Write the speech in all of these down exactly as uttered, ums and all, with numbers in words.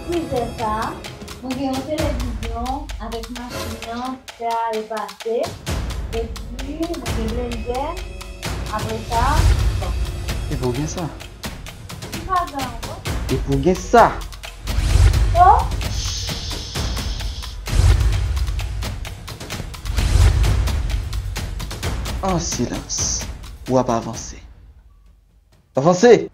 Frizè sa, mwen gen yon televizyon avèk machin nan, fè ale pase, epi mwen gen blendè, apre sa, bon. Epi w gen sa. M pa gen ankò. Epi w gen sa. Oh! An silans, w ap avanse. Avanse!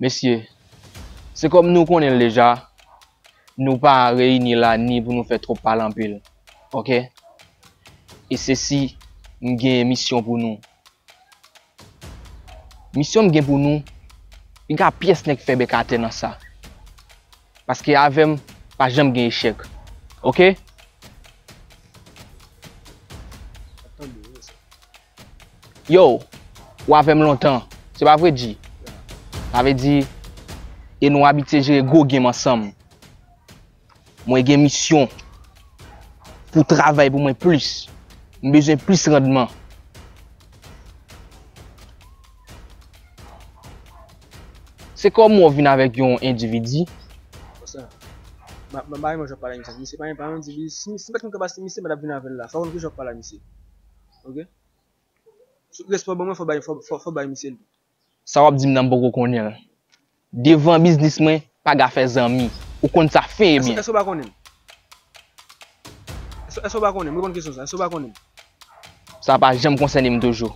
Mesye, se kòm nou konnen l deja, nou pa reyini la ni pou nou fè twòp pale anpil, oke? E se si m gen misyon pou nou. Misyon m gen pou nou, piga pyès nèg fè bèk atè nan sa. Paske avè m, pa janm gen echèk. Oke? Yo, ou avè m lontan. Se pa vre, G? Sa vle di, e nou abitye jere gwo game ansanm. Mwen gen misyon pou travay pou mwen plis. M bezwen plis randman. Se kòm w vin avèk yon endividi. Konsa. M pa renmen jan w pale a misye. Misye pa, pa yon endividi. Si, si m pa t konn kapasite misye, m pa t ap vin avè l la. Fò w konn ki jan w pale a misye. Oke? Respè w ban mwen, fò w bay, fò, fò, fò w bay misye l tou. Sa w ap di m nan, m poko konnen l. Devan biznis mwen, pa ka fè zanmi. Ou konn sa fen e byen. Èske, èske w pa konnen m? Èske, èske w pa konnen m? Reponn kesyon sa. Èske w pa konnen m? Sa pa janm konsène m toujou.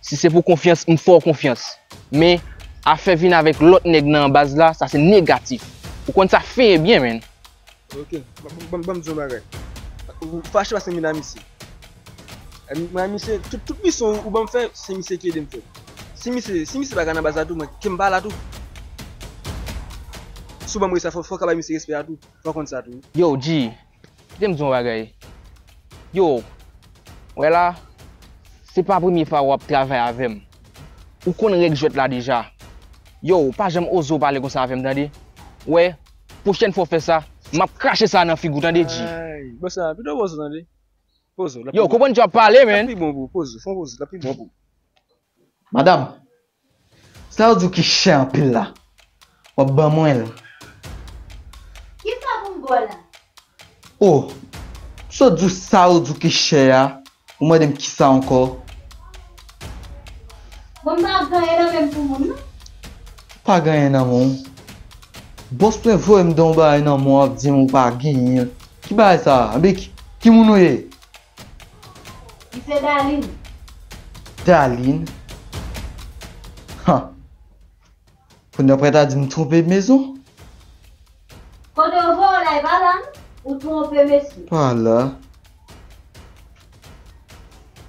Si se pou konfyans, m fè w konfyans. Men, afè vin avèk lòt nèg nan baz la, sa se negatif. Ou konn sa fen e byen, menn. Ok, ban, ban, ban m di yon bagay. Ou fache paske m vin a misye. E, mwen a misye, tout, tout misyon ou ban m fè, se misye ki ede m fè. Si misye, si misye pa ka nan baz la tou, mwen, ke m pa la tou. Si w ban m respè, fò, fò w ka bay misye respè a tou. Fò w konn sa tou. Yo, G, kite m di yon bagay. Yo, wè la, se pa premye fwa w ap travay avè m. Ou konn règ jwèt la deja. Yo, pa janm oze w pale konsa avè m, tande? Wè, pwochèn fwa w fè sa, m ap krache sa nan figi w, tande, G? Ay, bòs la, pito poze w, tande. Poze w, l ap pi bon. Yo, konprann jan w ap pale, man. L ap pi bon pou ou, poze w, fè yon poze, l ap pi bon pou ou. Madanm, sa yo di w ki chè anpil la, w ap ban mwen l. Kisa pou m ba w la? O, m sot di w sa yo di w ki chè a, ou mande m kisa ankò? Bon, m pa gen anyen nan men m pou moun, non. Pa gen anyen nan men w? Bòs mwen voye m don bagay nan men w, ap di m ou pa genyen l. Ki bagay sa a? Anben ki, ki moun ou ye? M se Darline. Darline? Han! Kounye a w prèt a di m twonpe mezon? Kote yo voye w la, e pa la, non? Ou twonpe mesye. Pa la.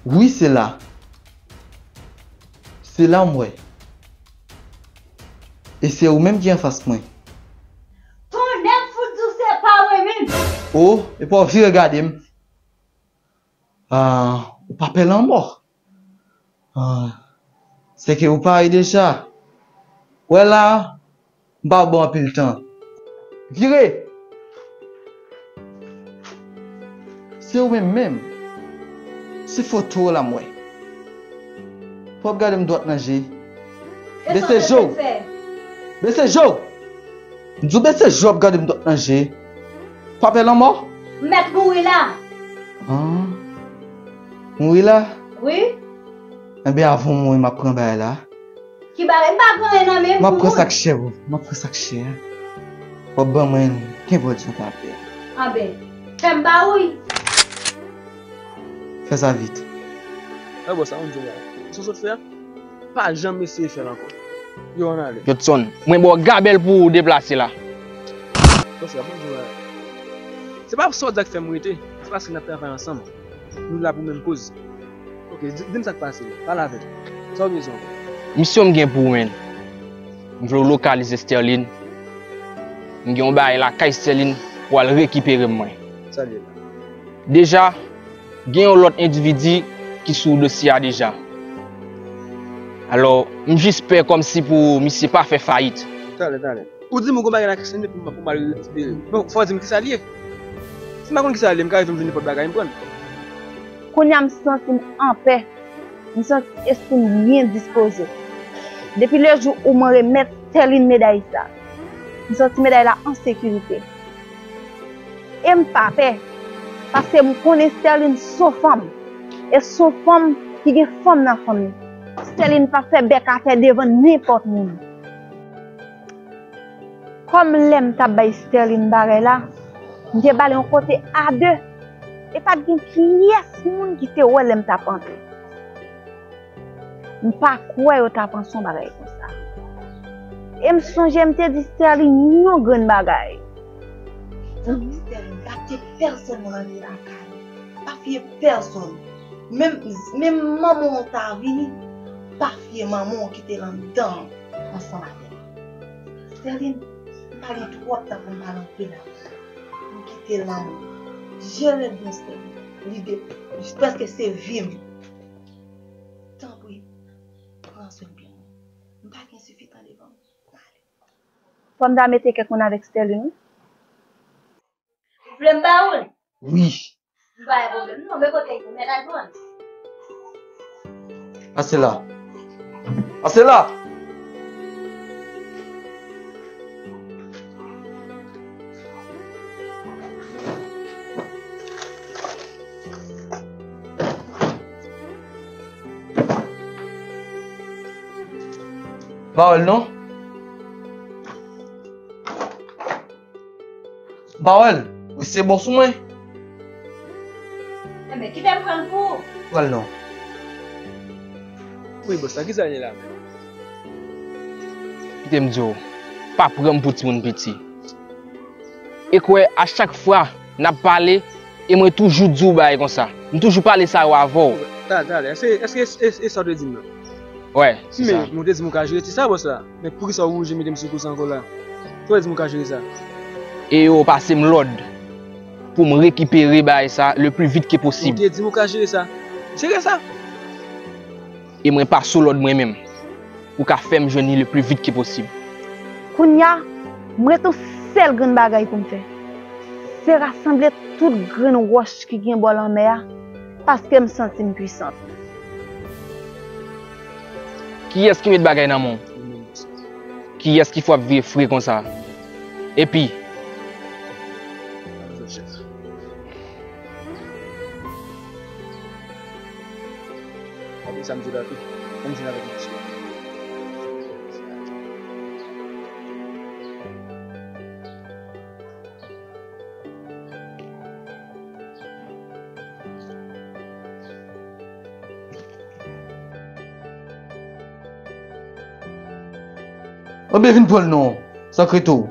Wi, se la. Se la m wè. E se ou menm ki anfas mwen. Tonnè fout di w se pa mwen menm! O, epi w vire gade m. Ah, ou pa pè lanmò. Ah, se ke ou pare deja. Wè la, m pa ba w anpil tan. Vire! Se ou menm menm. Se foto w la m wè. Fò w ap gade m dwat nan je. Bese je w. Bese je w. M di w bese je w, ap gade m dwat nan je. Fò w ap pè lanmò? M mèt mouri la. Ah. Mouri la? Wi. Enben, avan w mouri, m ap pran bagay la. Ki bagay? M pa gen anyen nan men m pou moun. M ap pran sa k chè pou ou. M ap pran sa k chè a. W ap ban mwen l, kenpòt jan w ta pè. Anben, fè m ba ou l. Fè sa vit. Wè bòs la, ou di w la. Sa w sot fè a? Pa janm eseye fè l ankò. Yo, ann ale. Jodson, mwen ba w gabèl pou ou deplase la. Bòs la, ban m di w la. Se pa sa w di a k fè m rete. Se paske n ap travay ansanm. Nou la pou menm koz. Ok, di, di m sa k pase. Pale avè m. Sa w bezwen ankò? Misyon m gen pou ou, menn. M vle w lokalize Sterline. M gen yon bagay lakay Sterline pou al rekipere m mwen. Sa l ye la? Deja, gen yon lòt endividi ki sou dosye a deja. Alò, m jis pè kòmsi pou misye pa fè fayit. Talè, talè. Ou di m ou gon bagay nan kès li pou m, pou m al rekipere. Bon, fò w di m kisa l ye. Si m pa konn kisa l ye, m ka rive m jwenn nenpòt bagay m pran. Kounye a m santi m anpè. M santi espri m byen dispoze. Depi le jou ou mwen remèt Sterline meday sa, m santi meday la an sekirite. E m pa pè, paske m konnen Sterline s on fanm. E s on fanm ki gen fanm nan fanmi. Sterline p ap fè bèk atè devan nenpòt moun. Kòm lè m t ap bay Sterline bagay la, m te ba l yon kote a de. E pa t gen pyès moun ki te wè lè m t ap antre. M pa kwè yo t ap ranse yon bagay konsa. E m sonje m te di Sterline yon grenn bagay. Tanpri Sterline, pa kite pèsonn rantre lakay ou. Pa fye pèsonn. Menm, menm manman w ta vini, pa fye manman w kite l anndan ansanm avè l. Sterline, m pa gen twòp tan pou m pale anpil avè w. M kite l nan men w. Jere l byen, Sterline. Li de, prèske se vi m. Tanpri, pran swen byen. M pa gen sifi tan devan m. Ale. Fò m ta mete kèk moun avèk Sterline, wi. Ou vle m ba ou l? Wi. M pa gen pwoblèm non, men kote l ye, mèt al pran l. Pase la. Pase la. Pa wè l non. Pa wè l. Wi, se bòs ou mwen. Enben, kite m pran l pou ou. Pran l non. Wi, bòs la, kisa l ye la menm? Kite m di w, pa pran m pou timoun piti. E kwè, a chak fwa n ap pale, e mwen toujou di w bagay konsa. M toujou pale sa yo avè w. Ta, talè, èske, èske e, e sa w te di m nan? Wè, se sa. Men, mwen te di m ou ka jere ti sa, bòs la. Men poukisa ou oblije mete m sou kou sa ankò la? Sa w te di m ou ka jere sa? E yo pase m lòd pou m rekipere bagay sa le pli vit ke posib. Ou te di m ou ka jere sa. Jere sa! E mwen pase w lòd mwen menm. Ou ka fè m jwenn li le pli vit ke posib. Kounye a, m ret yon sèl grenn bagay pou m fè. Se rasanble tout grenn wòch ki gen bò lanmè a, paske m santi m pwisant. Kiyès ki met bagay nan men w? Kiyès ki fè w ap vire fre konsa? Epi, Apre sa, m di la tou. Fò m jwenn avèk misye. Ebyen vin pran l non, san krete w.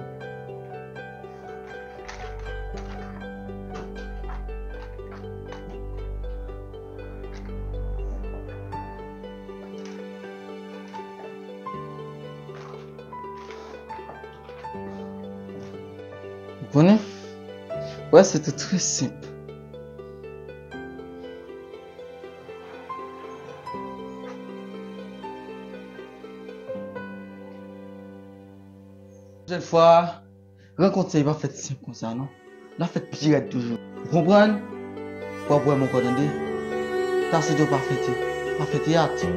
Ou konnen? Wè, se te trè senp. Pwochèn fwa, rankont sa yo pa fèt senp konsa, non. L ap fèt pi rèd toujou. Ou konprann? W ap wè m ankò, tande. Tasi tou pa fè te-, pa fè teyat.